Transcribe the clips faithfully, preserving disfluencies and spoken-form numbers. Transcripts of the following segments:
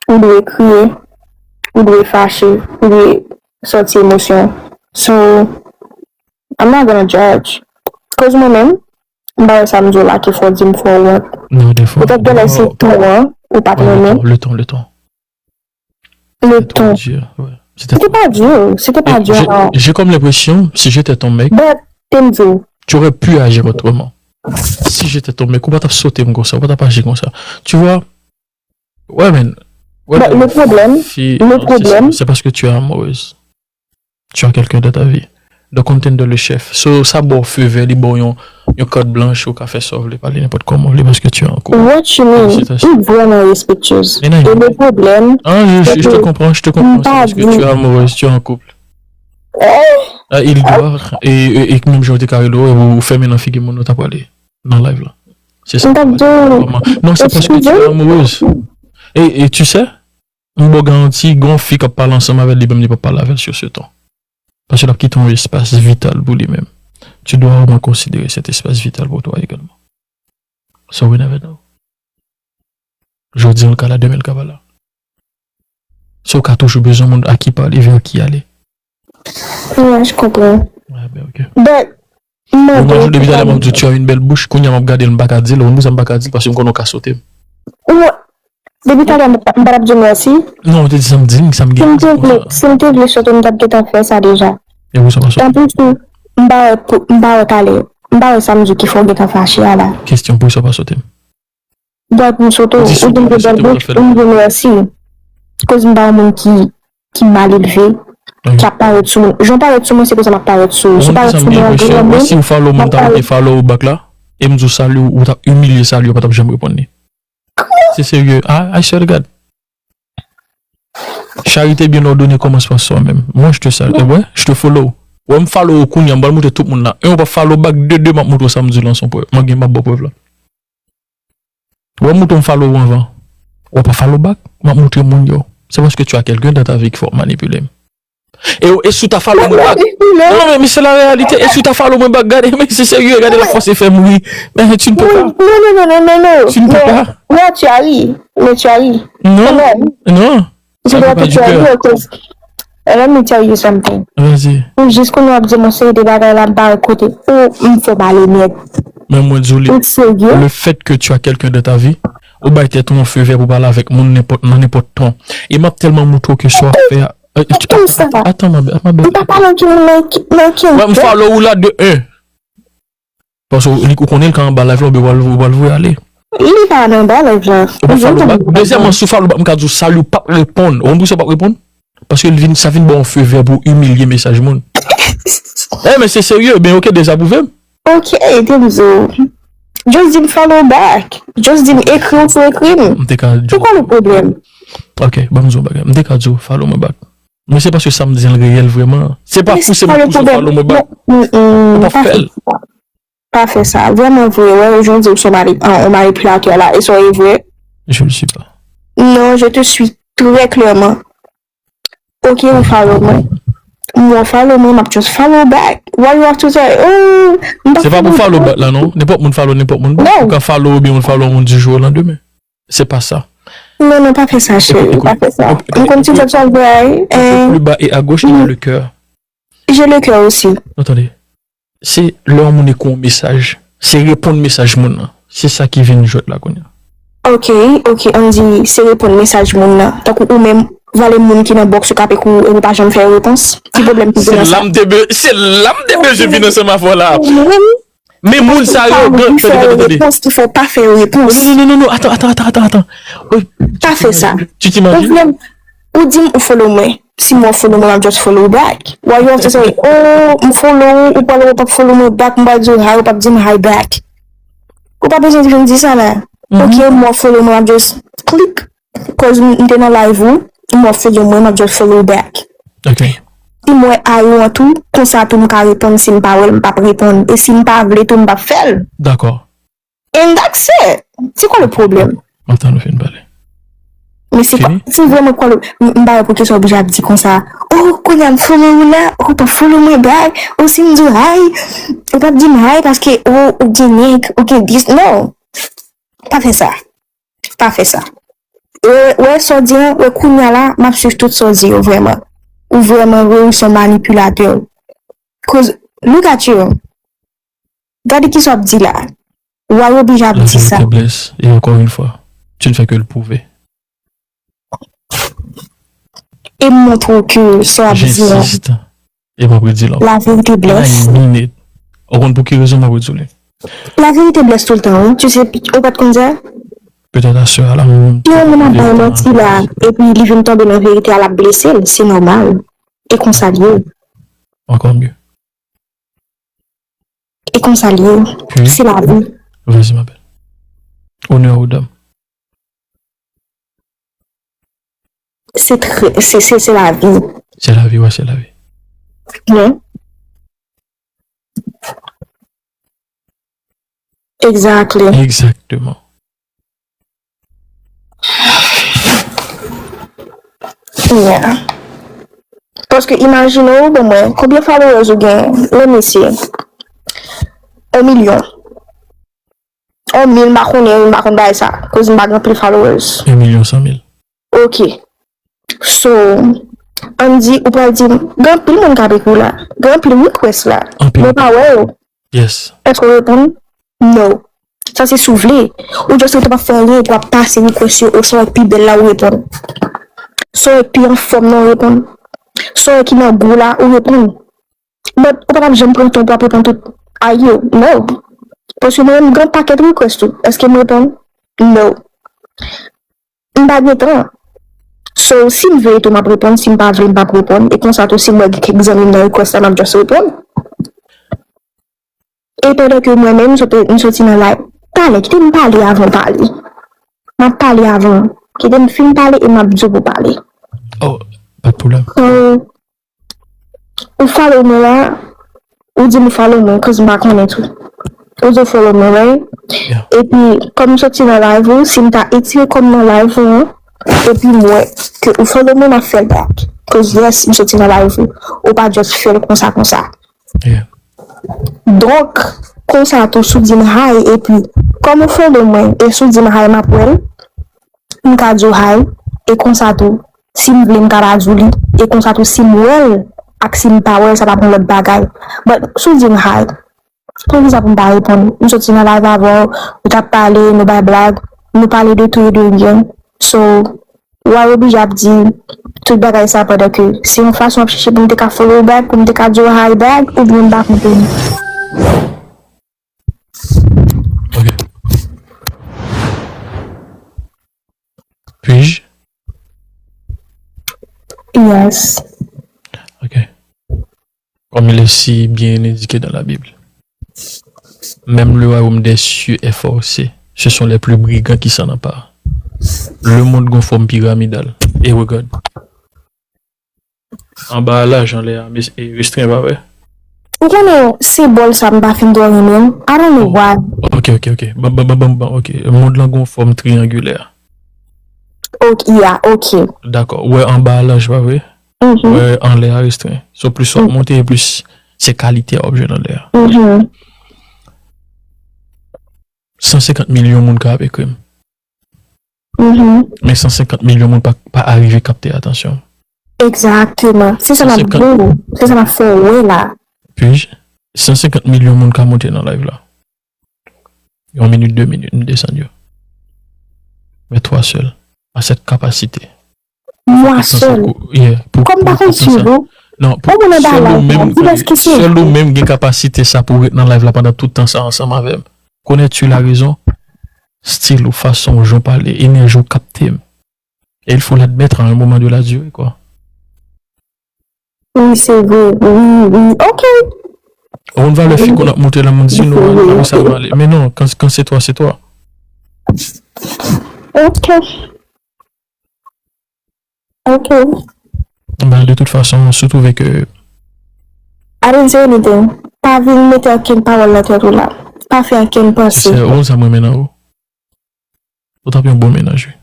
ou dwe kriye, ou dwe fache, ou dwe sòti emosyon. So, I'm not gonna judge. Koz mwen menm, m pa wè sa m di w la ki fò di m fè w wont. Non, de fois. Petèt genlè se ton an ou pa t renmen. Le ton, le ton. Le C'était trop ton. Dur. Ouais. Se te pa di, se te pa Et di j'ai- an. J'ai comme l'impression, si j'étais ton mec, But, te m di w, tu aurais pu agir autrement. Si j'étais ton mec, ou pa t ap sote m konsa, ou pa t ap aji konsa. Tu vois? Ouais, man. Ouais, But man. le problème, Fi- le non, c'est ça. problème- C'est parce que tu es amoureuse. Tu as quelqu'un dans ta vie. Donc, on te donne le chef. So, sa ba w feu vert, li ba w yon, yon carte blanche, ou ka fè sa w vle, pale nenpòt kòman w vle, paske tu es en couple. What you mean? Félicitations. Ou vrèman respektyez. Mais non, E le pwoblèm, Ah, je, je, je te que- comprends, je te comprends. C'est Pas parce que dit. Tu es amoureuse, tu es en couple. Ah, il doit. Et, et, et même Jean Carlo, ou fèmen nan figi moun, ou ta prale nan live la. C'est ça. M t ap di w, Comment? Non, c'est parce que tu es excusez. Amoureuse. Et, et tu sais, m ba w garanti, gon fi k ap pale ansanm avè l, li menm li p ap pale avè l sur ce ton. Paske l ap kite yon espas vital pou li menm. Tu dois au moins considérer cet espace vital pour toi également. So we never know. Jodi an l ka la, demen l ka pa la. So w ka toujou bezwen moun a ki pale, vers qui aller. Ouais, je comprends. Ouais, ben ok. But, Mwen mwen jou depi talè m ap di w, tu as une belle bouche, kounye a m ap gade l, m pa ka di l, ou konn pou sa m pa ka di l, paske m konnen w ka sote m. Depi talè m pa m pa t ap di w mèsi. Non, ou te di sa m di, sa m Si m gen te vle, konsa. Si m te vle sote, m t ap gentan fè sa deja. E pou sa pa sote. Anplis tou, m pa wè pou- m pa wè talè. M pa wè sa m di w ki fè w gentan fache a la. Kesyon, pou sa pa sote m. Dwa pou m sote w, Ou di si ou w di m pa te sote, bèl ou bouch, fè l. Ou m di w mèsi. Koz m pa wè moun ki, ki mal elve, Mhm. ki ap parèt sou moun. Jan w parèt sou mwen, se konsa m ap parèt sou ou. Si w Ou di parèt sa m sou gen mwen, enpresyon, an mwen granmoun, si w follow moun, m ap ta parèt te follow ou back la, e m di w salut, ou t ap imilye salut, ou pa t ap janm reponn li. Se serye, I, I swear to God. Charité bien ordonnée commence par soi-même. Moi, je te salue. Ouais, je te follow. Wè m follow ou kounye a, m pral montre tout moun la. E, ou pa follow back, de, de, m ap montre w sa m di w lan son prèv. Mwen gen m ap ba w prèv la. Wè m montre w m follow ou anvan. Ou pa follow back, m ap montre moun yo. Se paske tu as quelqu'un dans ta vie ki fè w manipile m. E, e si w ta follow mwen back. Non, men, men se la réalité. E si w ta follow mwen back, gade, men se serye, gade la fòs e fè m ri. Men tu ne peux pas. Non, non, non, non, non, non. Tu ne peux pas. Non, tu as ri. Mais tu as ri. Non, Quand même. Non. Je Ça dois fait pas te du faire cœur. Rire, 'cause, let me tell you something. Vas-y. Ou jis konnen w ap di m yon seri de bagay la, ba kote. Ou m fè pale nèt. Men mwen di w li. Ou serye? Le fait que tu as quelqu'un dans ta vie, ou bay tèt ou yon feu vert pou pale avèk moun nenpòt, nan nenpòt ton. E m ap tèlman montre w ke sa w ap fè a. Euh, tu- Tout sa. Attends, ma belle, ma belle. M pa pale anki moun nan ki, nan ki. Mwen, m follow ou la de un. Paske ou, ou konnen l ka anba live la, ou pral, ou pral voye ale. Li pa nan ba live la. Ou pa follow back. Dezyèmman, si w follow back, m ka di w salut, ou p ap reponn. Ou konn poukisa w p ap reponn? Paske l vin, sa vin ba w yon feu vert pou imilye mesaj moun. Eh, men se serye, ben ok, dezapwouve m. Ok, te m di w. Just di m follow back. Just di m ekri w sou ekri m. M te ka di Se kwa le pwoblèm? Ok, ban m di w yon bagay. M te ka di w follow mwen back. Men se paske sa m di an reyèl vrèman. Se pa pouse m pouse w follow mwen back. Ou pa fè l. Pa fè sa. Vrèman vre, wè, jan w di w se yon mani-, an, yon manipilatè la, e sa w ye vre? Je le suis pas. Non, je te suis très clairement. Ok, ou follow mwen. Mwen follow mwen, m ap just follow back. Why you have to say, oh, m pa Se pa pou follow back la non. Nenpòt moun follow nenpòt moun. Ou ka follow oubyen ou follow yon moun du jour au lendemain. Se pa sa. Non, non, pa fè sa, cheri, pa fè sa. M konn ti jòb sa vre, Plus bas et à gauche, il y a le cœur. J'ai le cœur aussi. Non, tande. Se lè yon moun ekri yon mesaj, se reponn mesaj moun nan. Se sa ki vin jwèt la kounye a. Ok, ok, ann di se reponn mesaj moun nan. Tankou ou menm, vale moun ki nan bòks ou k ap ekri w epi w pa janm fè yo repons. Ki pwoblèm ki gen nan sa? Se la m te be-, se la m te bezwen vin ansanm avè w la. Men moun sa yo, tande, tande, tande. Repons ki fè w pa fè yo repons. Non, non, non, non, non, attends, attends, attends, attends. Pa fè sa. Tu t'imagines? Ou di m ou follow mwen. Si mwen follow mwen, m ap just follow back. Why you have to say, oh, m follow ou, ou pral ou p ap follow mwen back, m pral di w hi, ou p ap di m hi back. Ou pa bezwen vin di sa la. Ok, mwen follow mwen, m ap just click. Cause m te nan live ou, mwen follow mwen, m ap just follow back. Ok. Si mwen ayi an tou, konsa tou m ka reponn, si m pa wè l, m p ap reponn. E si m pa vle tou, m p ap fè l. Dakò. And that's it. Se kwa le pwoblèm? M ap tann ou fin pale. Men se pa, si vrèman kwa le, m, m pa wè poukisa w oblije ap di konsa. Oh, kounye a m follow ou la, ou pa follow mwen back, ou si m di w hi, ou p ap di m hi paske ou, ou gen nèg, ou gen dis, non. Pa fè sa. Pa fè sa. Wè, wè sa w di an, wè kounye a la, m ap swiv tout sa w di yo vrèman. Ou vrèman, Roro, se yon manipilatè. Cause, look at you. Gade ki sa w ap di la. Ou a oblije ap di sa. La vérité blesse, et encore une fois, tu ne fais que le prouver. E m montre w ke sa w ap di an. J'insiste. E m ap redi l ankò. La vérité blesse. Ou konn pou ki rezon m ap redi w li? La vérité blesse tout le temps, wi. Tu sais, ou pa t konn sa? Petèt aswè a la m. Si yon moun ap bay manti la, epi li vin tonbe nan verite a, l ap blese l, se nòmal. E konsa l ye. Encore mieux. E konsa l ye. Puis, se lavi. Vas-y, ma belle. Honneur aux dames. Se trè, se, se, se lavi. C'est la vie, ouais, c'est la vie. Non. Exactly. Exactement. Yeah. Paske imajine w, bon mwen, konbyen followers ou gen? Let me see. On milyon. On mil, m pa konnen, m pa konn bagay sa. Koz m pa gen anpil followers. Un million cent mille. Ok. So, ann di, ou pral di m, gen anpil moun k ap ekri w la. Gen anpil request la. Anpil. Mwen pa wè yo. Yes. Èske w reponn? No. Sa se si w vle. Ou just rete p ap fè anyen, epi w ap pase request yo, o sa w wè k pi bèl la, ou reponn. Sa w wè k pi anfòm nan, ou reponn. Sa w wè ki nan gou la, ou reponn. But ou pa t ap janm pran tan pou w ap reponn tout a yo. No. Paske mwen menm, m gen yon pakèt request tou. Èske m reponn? No. M pa gen tan. So, si m vle tou, m ap reponn. Si m pa vle, m p ap reponn. E konsa tou, si m wè gen kèk zanmi m nan request la, m ap just reponn. E pandan ke mwen menm, m sot, m soti nan live. Talè, kite m pale avan w pale. M ap pale avan. Kite m fin pale e m ap di w pou w pale. Oh, pa de pwoblèm. So, ou follow mwen la, ou di m ou follow mwen, cause m pa konnen tou. Ou di w follow mwen, right? Yeah. Epi, kòm m soti nan live ou, si m ta etire kò m nan live ou an, epi m wè ke ou follow mwen, m ap fè l back. Cause yes, m soti nan live ou. Ou pa just fè l konsa, konsa. Yeah. Donk, konsa tou, si w di m hi, epi, kòm ou follow mwen, e si w di m hi, m ap wè l, m ka di w hi, e konsa tou, si m vle, m ka pa di w li, e konsa tou, si m wè l, ak si m pa wè l, sa p ap yon lòt bagay. But, si w di m hi, poukisa pou m pa reponn? M soti nan live avè w, ou t ap pale, nou bay blag, nou pale de tou e de ryen. So, ou a oblije ap di tout bagay sa pandan ke se yon fason w ap chèche pou m te ka follow w back, pou m te ka di w hi back, oubyen m pa konprann. Ok. Puis-je? Yes. Ok. Comme il est si bien indiqué dans la Bible, même le royaume des cieux est forcé. Ce sont les plus brigands qui s'en emparent. Le monde gon fòm piramidal. E regard. Anba a laj, anlè a, mes- e restren, pa vre? Ou konnen senbòl sa m pa fin twò renmen l. I don't know why. Ok, ok, ok. Bon, bon, bon, bon, bon, ok. Mond lan gon fòm triyangilè. Ok, yeah, ok. Dakò. Ou wè anba a laj, pa vre? Mhm. Ou wè anlè a restren. So plis w ap monte, plis se kalite a w ap jwenn anlè a. Mhm. San senkant milyon moun ka ap ekri m. Mhm. Men san senkant milyon moun pa, pa arive kapte atansyon m. Egzakteman. Se sa m ap di w. Se sa m ap fè w wè la. Puis, san senkant milyon moun ka monte nan live la. Yon minit, de minit, m desann yo. Men twa sèl. A sèt kapasite. Mwa sèl. Yeah, pou, Kòm pa konn swiv ou. Non, pou Ou moun anba sèl ou live la, menm, ki lès ki se? Sèl ou menm gen kapasite sa pou ret nan live la pandan tout tan sa ansanm avè m. Connais-tu la raison? Stil ou, fason ou, jan w pale, enèji w kapte m. Et il faut l'admettre à un moment de la durée, quoi. Wi, se vre. Wi, wi. Ok. Ou konn valè fi konn ap monte la, moun di nou, a, a, sa va ale. Men non, kan, kan se twa, se twa. Ok. Ok. Ben, de tout fason, si w twouve ke I didn't say anything. Pa vin mete ankenn pawòl nan tèt ou la. Pa fè ankenn panse. Se ou sa mwen mennen ou. Ou t ap yon bon mennaj, wi.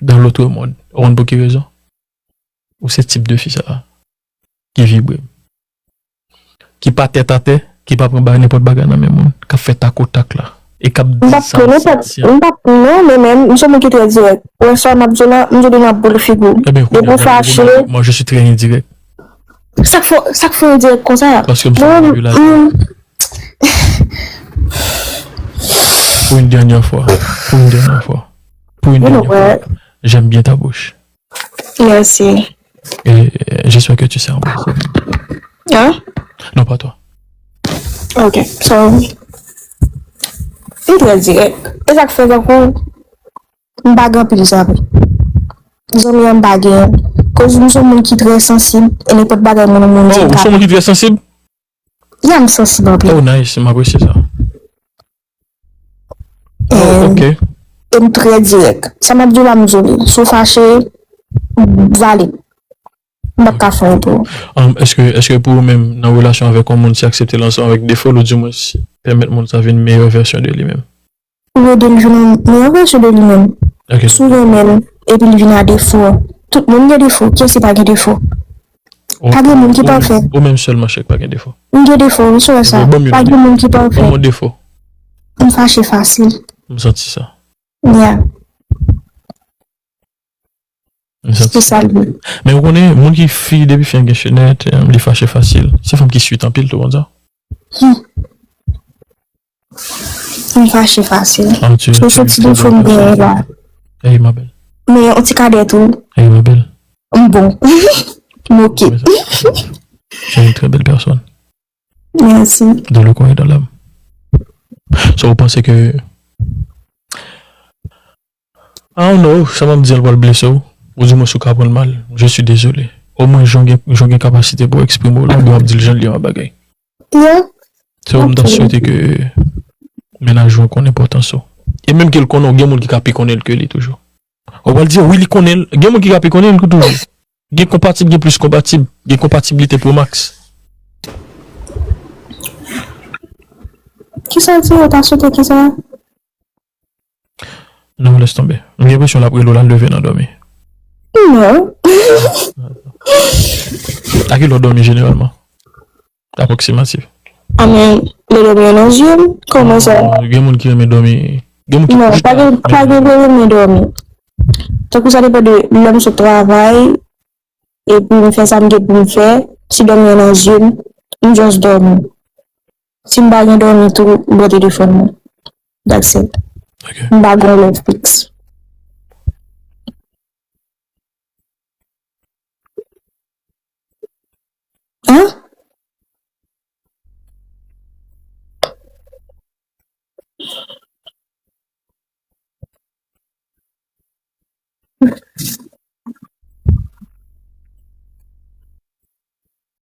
Dans l'autre monde. Ou konn pou ki rezon? Ou se tip de fi sa a ki vibre. Ki pa tèt atè, ki pa pran ba nenpòt bagay nan men moun, k ap fè takotak la. e k ap di sa l santi an. M p ap non, men menm, m se moun ki trè dirèk. Ou wè sa m ap di w la, m di w demen ap boule figi w. Ebyen, depi w fache. Moi, je suis très indirect. Sa k fè, sa k fè w dirèk konsa? Paske m se yon manipulateur. Pour une dernière fois, pour une dernière fois, pour une dernière fois, j'aime bien ta bouche. Merci. Et euh, j'espère que tu sais embrasser. Hein? Non, pas toi. Ok, so, li trè dirèk. E sa k fè tankou m pa gen anpil zanmi. Zanmi an m pa genyen. Koz m se yon moun ki trè sansib, e nenpòt bagay moun, moun di m. Oh, ou se yon moun ki trè sansib? Ya, m sansib anpil. Oh, nice, m apresye sa. Oh, ok. E m trè dirèk. Sa m ap di w la, m di w li. Si w fache, vale. M p ap ka fè anyen pou ou. Um, èske, èske pou ou menm, nan relasyon avèk yon moun, se aksepte l ansanm avèk defo l, oudimwens pèmèt moun sa vin meyè vèsyon de li menm? Ou ede l vin yon meyè vèsyon de li menm. Ok. Si w renmen l, epi l vin a defo. Tout moun gen defo, kiyès ki pa gen defo? Pa gen moun ki pafè. Ou menm sèlman chèk pa gen defo. M gen defo, wi, sou sa. Bon, ban m youn. Pa gen moun ki pafè. Ban m yon defo. M fache fasil. M santi sa. Yeah. M santi sa. Se sa l ye. Men ou konnen, moun ki fi, depi fi an gen chenèt, em, li fache fasil. Se fanm ki sweet anpil tou, konsa. Hmm. M fache fasil. Ah, tu, tu es une très belle personne. Hey, ma belle. Men yon ti kadè tou. Hey, ma belle. M bon. M ok. Tu es une très belle personne. Merci. Dans le corps et dans l'âme. So, ou panse ke, I don't know, sa m ap di a l pral blese w, oudimwens ou ka pran l mal, je suis désolé. Omwen, jan w gen, jan w gen kapasite pou w eksprime w la, oubyen w ap di l jan l ye a bagay. Yeah. So, m ta swete ke mennaj ou an konn enpòtans ou. E menm ke l konnen w, gen moun ki ka pi konnen l ke li toujou. Ou pral di, wi, li konnen l. Gen moun ki ka pi konnen l toujou. Gen konpatib, gen plis konpatib. Gen konpatiblite pro max. Kisa w di? Ou ta swete kisa? Non, lès tonbe. M gen enpresyon l ap rele w, l al leve nan dòmi. Non. A ki lè w dòmi jeneralman? Apwoksimatif. A men, lè dòmi an nan zye m, kòman sa? Gen moun ki renmen dòmi. Gen moun ki... Non, pa gen, pa gen lè renmen dòmi. Tankou sa depann de lè m sot travay, epi m fè sa m gen pou m fè, si dòmi an nan zye m, m just dòmi. Si m pa gen dòmi tou, m pran telefòn mwen. That's it. Ok. M pa gen yon lè fiks.